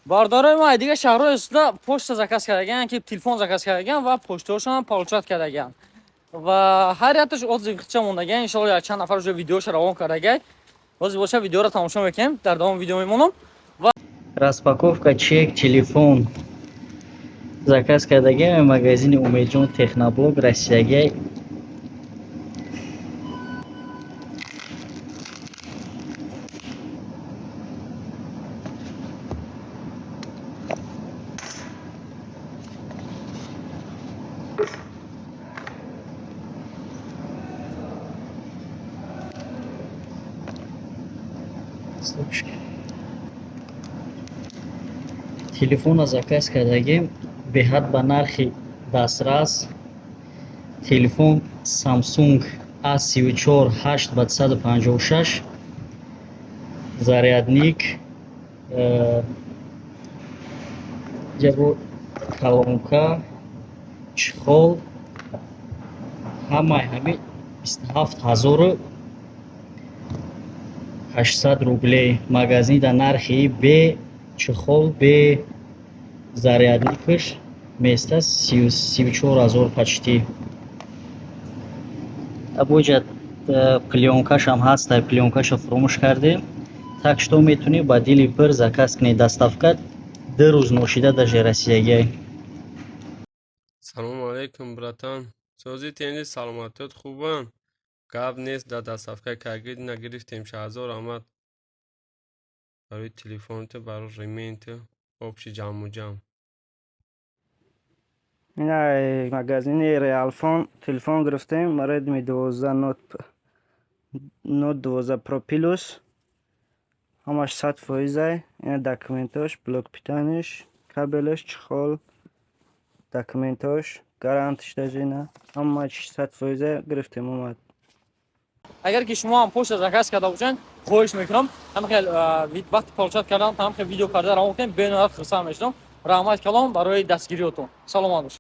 Бародарои ма, дига шаҳрҳои истода почта заказ кардаган, ки телефон заказ кардаган ва почтаҳошон получать кардаган ва ҳар якташ отзыв хича мондаган. Иншалло, як чанд нафар уже видеоша равон кардагай. Ҳозир боша, видеоро тамошо мекунем, дар давоми видео мемонам. Ва Распаковка, чек, телефон заказ кардагиам магазини Умедҷон Техноблог, Россиягай. Телефонро заказ кардагим, беҳад ба нархи дастрас. Телефон Samsung A34 8 ба 256, зарядник, ҷабо, колонка, чехол, ҳамаи ҳамин 27 800 рублей. Магазин дар нархи бе чехол, бе зарядникаш места 34 000 почти. Абоҷа плёнкашам ҳаст, плёнкаша фуромӯш кардем. Так что метавонӣ ба дили пир заказ кунӣ, доставка 2 рӯз ношида, даже Россиягай. Салому алейкум, братан. Сози, тенди, саломатиёт хубанд? Гап нест, дар доставка кагид нагирифтем. Шаҳзор омад барои телефонту, барои ремонту, общий ҷамъу ҷамъ. Ина магазини Реалфон телефон гирифтем, Redmi 12 Note 12 Pro Plus. Ҳамаш 100%-ай. Ина документош, блок питанияш, кабелаш, чехол, документош, гарантиш даже, ина ҳама чиш 100%-а, гирифтем, омад. Агар ки шумо ҳам почта заказ карда бошед, хоҳиш мекунам, ҳам хел вақти получать кардан ҳам хел видео карда равон кунем, бениҳоят хурсанд мешудам. Раҳмат калом барои дастгириётон, саломат бошед.